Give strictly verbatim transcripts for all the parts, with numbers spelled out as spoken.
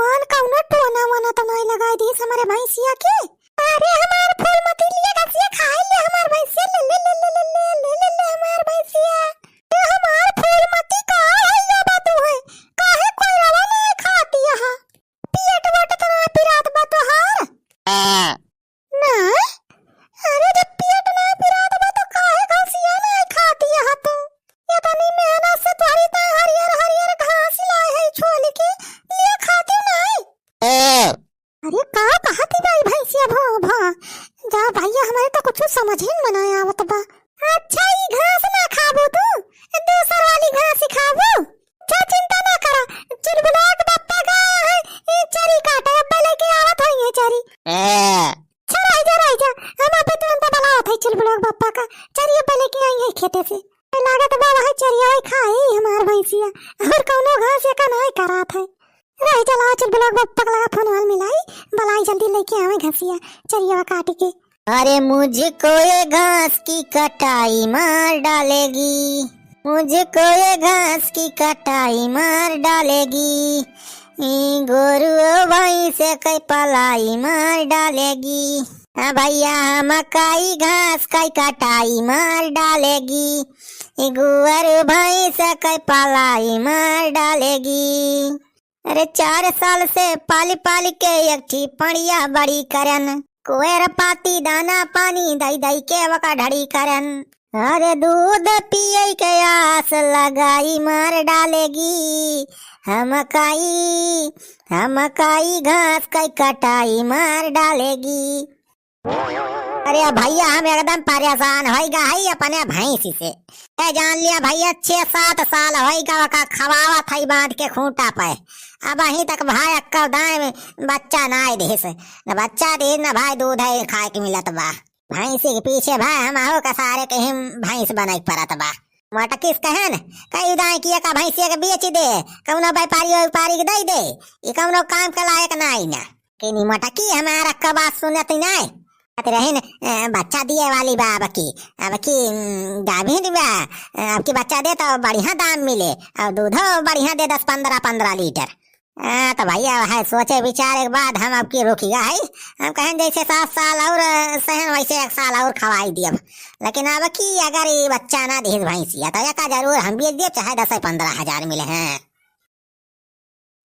कौन कौनो टोना वोना तो नाई लगाई दीस हमरे भैंसिया के। अरे हमार फूलमती, लिया घासिया खाई ले हमार भैंसिया, ले, ले, ले, हमार भैंसिया। ए हमार फूलमती, का है ये बा तू है? काहे कोई रवा नाई खाती यहाँ? पेट वेट तो नाई पिरात बा तोहार? ना? अरे जब पेट नाई पिरात बा तो काहे घासिया नाई खाती यहाँ तू? इतनी मेहनत से तोहरी ताई हरियर हरियर घास लाए है छोल के, लिया खाती नाई? ए, अरे का कहती बा ई भैंसिया भौं भौं? जा भैया, हमरे तो कुछ समझ ही में ना आवत बा। अच्छा, ई घास ना खाबू तू, दूसर वाली घास ही खाबू। जा चिंता ना करा, चुलबुलाक बप्पा गया है, ई चरी काटे, अब्बा लेके आवत है ये चरी। ए। अच्छा, रह जा, रह जा, हम अबे तुरंत बुलावत है चुलबुलाक बप्पा का, चरी अब्बा लेके आई है खेते से। लागत बा वही चरिया वही खाई हमार भैंसिया, और कौनो घास एका नाई करात है। रह चला, चल ब्लॉक बप्पा के लगा फोन वाल मिलाई, बलाई जल्दी लेके आवे घसिया, चरिया काट के। अरे मुझको ये घास की कटाई मार डालेगी, मुझको ये घास की कटाई मार डालेगी, ई गोरुओ भैंस के पलाई मार डालेगी। हाँ भैया, हम काई घास काई कटाई मार डालेगी, ई गुअर भैंस के पलाई मार डालेगी। अरे चार साल से पाली पाली के एक ठी पड़िया बड़ी करन, कोयर पाती दाना पानी दई दई के वका ढड़ी करन। अरे दूध पिए के आस लगाई मार डालेगी, हम काई, हम काई घास काई कटाई मार डालेगी। अरे भैया, हम एकदम परेशान होइगा है अपने भैंसी से। ए जान लिया भैया, छह सात साल होइगा ओका खवावत है बांध के खूंटा पे, अबहीं तक भाई अक्का दाएं में बच्चा नाई देस, न बच्चा देस न भाई दूध है खाए के मिलत बा। भैंसी के पीछे भाई हम आहो का सारे के हम भैंस बनाई परत बा। मोटकिस कहन, कही दाएं कि एका भैंसिया के बेच दे, कौनो व्यापारी व्यापारी के दे दे, ई कौनो काम के लायक नाई ना। केनी मोटकी हमार अक्का बात सुनत ही नाई। कहत रहिन, "अ, बच्चा दिए वाली बा अब की, अब की, उम, गाभिन बा, अ, अब की बच्चा दे तो बढ़िया दाम मिले, और दूधो बढ़िया दे दस पन्द्रह, पन्द्रह लीटर।" हाँ, तो भैया, वह सोचे विचारे के बाद हम अब की रुक गया है। हम कहें, "जैसे सात साल और, अ, सहन, वैसे एक साल और खवाई दियब, लेकिन अब की अगर ये बच्चा ना दिहिस भैंसिया, तो एका जरूर हम बेच दियब, चाहे दस पन्द्रह हजार मिले हैं।"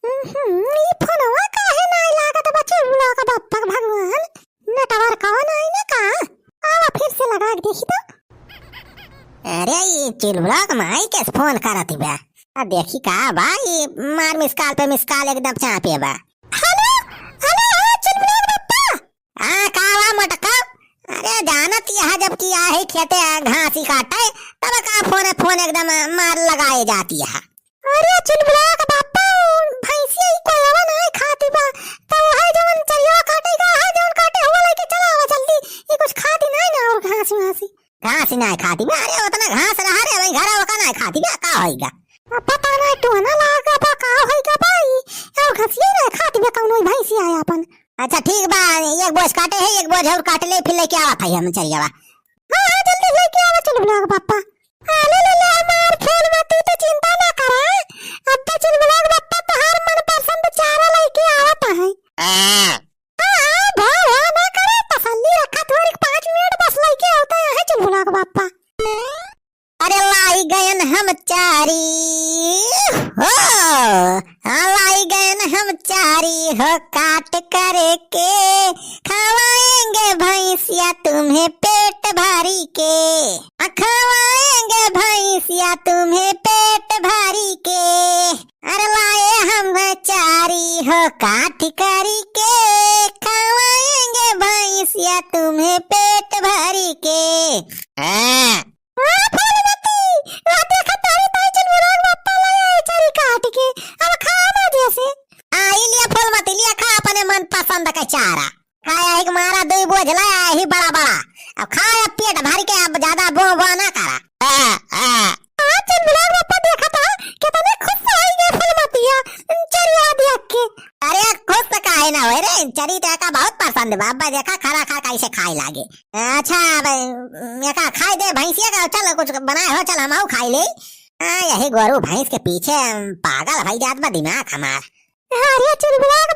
हम्म, ई फोनवा काहे नाई लागत बा चुलबुला का बप्पा के भगवान? नेटवर्कवा नाई ना का? आवा फिर से लगा के देखी तो। अरे, ई चुलबुला के माई के फोन करत बा। आ देखी का बा, ई मार मिस कॉल पे मिस कॉल एकदम चापे बा। हेलो, हेलो, हाँ, चुलबुला के बप्पा। हाँ, का बा मोटका? अरे, जानत यहाँ जब कि आहे खेते घासी काटे, तब का फोन, फोन एकदम मार लगाए जाती है। अरे चुलबुला का बापा, भैंसिया ई कोयवा नाई खाती बा, तो है जवन चरिया काटे का, है जवन काटे हुआ लेके चला आवा जल्दी, ई कुछ खाती नाई ना और घास वासी। घास ही नाई खाती बा? अरे उतना घास रहा रे भाई, घर ओका नाई खाती बा, का होइगा? अब पता नाई टोना लागा बा, का होइगा भाई, और घसिया नाई खाती बा कौनो भैंसिया है अपन। अच्छा ठीक बा, एक बोझ काटे है, एक बोझ और काट ले, फिर लेके आवत है हम चरियावा। हाँ, हाँ, जल्दी लेके आवा चुलबुला का बापा। अरे ले ले हमार फूल मती, तू चिंता ना करा। अब तो चुलबुला के बप्पा तोहार मनपसंद चारा लेके आवत है। आ। हाँ, हाँ, भा, भा ना करे, तसल्ली रखा थोड़ी, पाँच मिनट बस लेके आवता है चुलबुला के बप्पा। अरे लाई गयन हम चारी हो, हाँ, लाई गयन हम चारी हो काट करके, खवाएंगे भैंसिया तुम्हें पेट भरी के। हाँ, खवाएंगे भैंसिया तुम्हें पेट भरी के। अरे लाए हम चारी हो काट करी के, खवाएंगे भैंसिया तुम्हें पेट भरी के। हाँ। हाँ, फूलमती, आ देखा तारी ताई चुलबुला के बप्पा लाई आई चरी काट के, अब खा मजे से। आई लिया फूलमती, लिया खा अपने मन पसंद का चारा। खाया एक मारा दुई बोझ लाया ही बड़ा बड़ा। अब खाया पेट भर के, अब ज्यादा बो बो ना करा। आ, आ। हाँ, चुलबुला के बप्पा देखा था, कितने खुश हो गए फूलमतिया, चरिया देख के। अरे खुश तो काहे ना होए रे, चरी तो एका बहुत पसंद बा। अब्बा देखा खरा खा कैसे खाए लागे। अच्छा, अब, उम, एका खाई दे भैंसिया का, चल कुछ बनाए हो, चल हम आऊ खाई ले। हाँ, यही गोरू भैंस के पीछे, उम, पागल भई जात बा दिमाग हमार। अरे चुलबुला के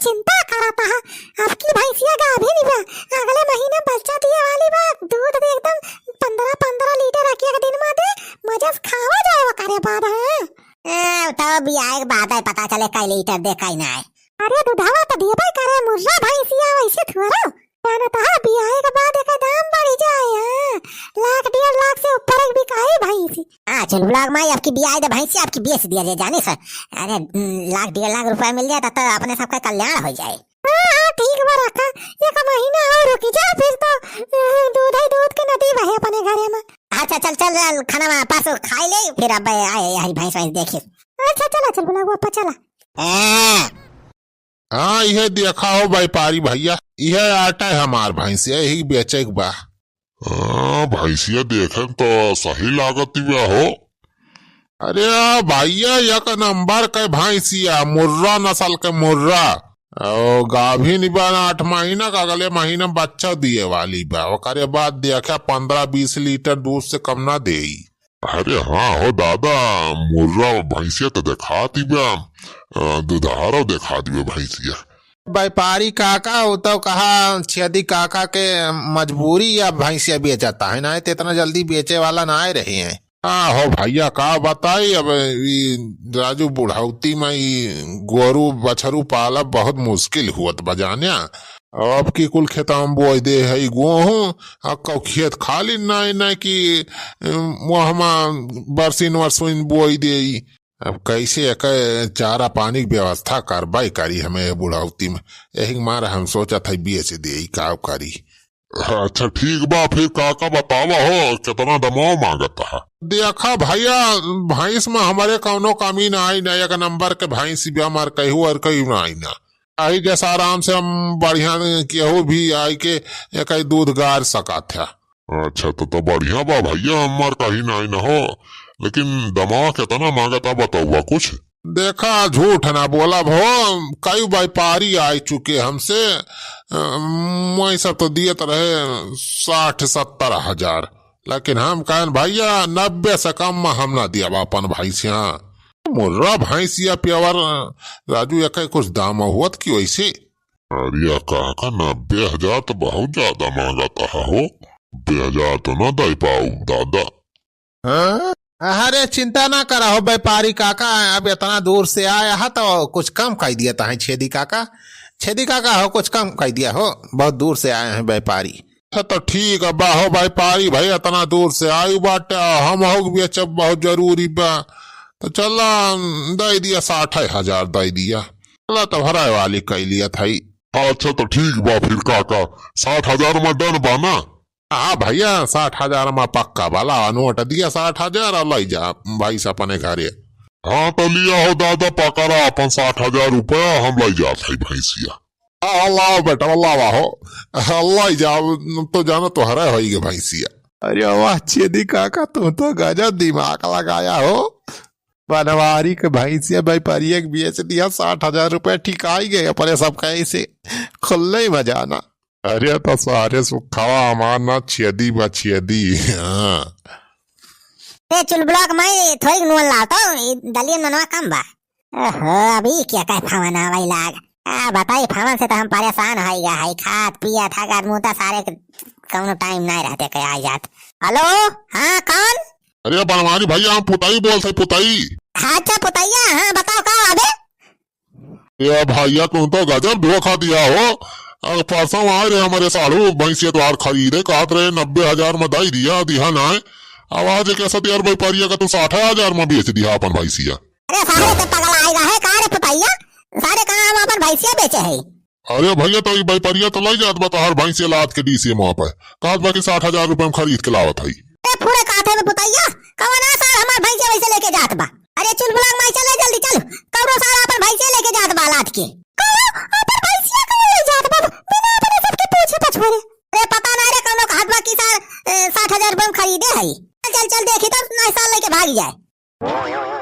चिंता करत ह। अब की भैंसिया गाभिन बा, अगले महीना बच्चा दिए वाली बा, दूध दे एकदम पन्द्रह पन्द्रह लीटर एक एक दिन मा दे, मजा से खावा जाए ओकरे बाद, हाँ। ए, तो बियाहे के बाद है पता चले कई लीटर दे, कई नाय। अरे दुधावा तो देबे करे मुर्रा भैंसिया, वैसे थोड़ा। जानत ह बियाहे के बाद एकर दाम बढ़ जाए, हाँ। लाख डेढ़ लाख से ऊपर एक बिकाई भैंसी। हाँ, चुलबुला के माई, अब की बियाहे दे भैंसिया, अब की बेच दिया जाए, जाने से। अरे, हम्म, लाख डेढ़ लाख रुपया मिल जाए, तब तो अपने सबका कल्याण हो जाए। हाँ, हाँ, ठीक बा, रखा। एक महीना और रुकी जा, फिर तो, अ, दूध ही दूध के नदी बहे अपने घरे मा। अच्छा, चल, चल, चल, खाना मा पास खाई ले, फिर अब आए, आए, भैंस, भैंस देखी। अच्छा, चला, चल, बुलाओ, आपा, चला। हाँ। हाँ, इहे देखा हो व्यापारी भैया, इहे आटा है हमार भैंस, यही बेचे के बा। हाँ, भैंसिया देखे में तो सही लागत बा हो। अरे भैया, एक नंबर के भैंसिया, मुर्रा नस्ल के मुर्रा। ओ, गाभिन बा ना, आठ महीना का, अगले महीना बच्चा दिए वाली बा। ओकरे बाद देखा, पन्द्रह बीस लीटर दूध से कम ना देई। अरे हाँ हो दादा, मुर्रा भैंसिया तो देखात बा, अ, दुधारो देखात बा भैंसिया। व्यापारी काका, उ तो कहा छेदी काका के मजबूरी या भैंसिया बेचता है, ना तो इतना जल्दी बेचे वाला ना आए रहे हैं। हाँ हो भैया, का बताई, अब ई राजू बुढ़ौती मा ई गोरू बछरू पालब बहुत मुश्किल हुअत बा जाने। अब की कुल खेतवा मा बोई दे है गोहूँ, अब कौ खेत खाली नाई, नाई कि, अम, वहमा बरसीन वरसीन बोई देई। अब कैसे एक चारा पानी की व्यवस्था करबे करी हमें बुढ़ौती मा, यही मारे हम सोचत है बेच देई, का करी। अच्छा ठीक बा, फिर काका बतावा हो, कितना दमाव मांगत है? देखा भैया, भैंस मा हमरे कौनो कमी ना आई ना, एक नंबर के भैंस बा हमार, कहू और कहू ना आई ना। आई जैसा आराम से हम बढ़िया केहू भी आई के एक ही दूध गार सकत है। अच्छा, तो, तो बढ़िया बा भैया, हमार कहीं ना आई ना हो, लेकिन दमाव कितना मांगत है, बतावा कुछ। देखा, झूठ ना बोला भो, कई व्यापारी आए चुके हमसे, अ, वही सब तो दियत रहे साठ सत्तर हजार, लेकिन हम कहन भैया, नब्बे से कम मा हम ना दियब अपन भैंसिया। मुर्रा भैंसिया प्यावर, राजू, एके कुछ दाम हुअत की वैसे? अरे काका, नब्बे हजार तो बहुत ज्यादा मांगत है हो, नब्बे हजार तो ना दे पाऊ दादा। हाँ? अरे चिंता ना करा हो व्यापारी काका, अब इतना दूर से आया है तो कुछ कम कर दिया ताहे छेदी काका। छेदी काका हो, कुछ कम कर दिया हो, बहुत दूर से आए हैं व्यापारी। अच्छा तो ठीक है बा हो व्यापारी भाई, इतना दूर से आयु बाटे, हम हो बेचब बहुत जरूरी बा, तो चला दे दिया, साठ हजार दे दिया, चला तो हराए वाली कह लिया था। अच्छा तो ठीक बा फिर काका, साठ हजार मा done बा ना? हाँ भैया, साठ हजार मा पक्का बा, ला नोट दिया साठ हजार और लै जा भैंस अपने घरे। हाँ तो लिया हो दादा, पकड़ा अपन साठ हजार रुपया, हम लै जात है भैंसिया। हाँ, लाओ बेटा, लावा हो, लै जाओ, तो जानो तोहरा होई गे भैंसिया। अरे वाह छेदी काका, तू तो गजब दिमाग लगाया हो। बनवारी के भैंसिया व्यापारिया के बेच दिया, साठ हजार रुपया ठिकाई गए अपने सब कैसे खुल्ले ही मजाना। अरे तो सारे सुखावा हमार ना छेदी बा छेदी। हाँ। ए चुलबुला के माई, थोड़ी नून लाओ तो, ई दलियन मनवा कम बा। ओहो, अभी क्या कहे फावन आवे लाग। आ, बताई, फावन से तो हम परेशान होई गा है, खात पियत हगत मूता सारे के कौनो time नहीं रहते के आ जात। Hello, हाँ, कौन? अरे बनवारी भैया, हम पुताई बोलत है, पुताई। हाँ, अच्छा पुतैया, हाँ, बताओ का अबे? ए भैया, तू तो गजब धोखा दिया हो। अ, परसों आए रहे हमारे साढ़ू, भैंसिया तोहार खरीदे, कहत रहे नब्बे हजार मा दे दिया, दिहा ना। अब आज कैसा यार व्यापारिया का तू साठ हजार मा बेच दिया अपन भैंसिया। अरे सारे ते पगला आएगा है का रे पुतैया? सारे कहाँ हम अपन भैंसिया बेचे है? अरे भैया, तो ई व्यापारिया तो लै जात बा तोहार भैंसिया लाद के डीसीएम पे। कहत बा कि साठ हजार रुपया मा खरीद के लावत है। ए फूड़े काथे में पुतैया, कवना सार हमार भैंसिया वैसे लेके जात बा? अरे चुलबुला के माई, चले जल्दी चल, कौनो सार अपन भैंसिया लेके जात बा लाद के। कौनो अपन भैंसिया कौनो ले जात बा, बिना अपने सबके पूछे पछोरे? अरे पता ना रे, कौनो कहत बा कि सार, ए, साठ हजार रुपया मा खरीदे है। चल, चल, चल देखी तब, नहीं सार लेके भाग जाए।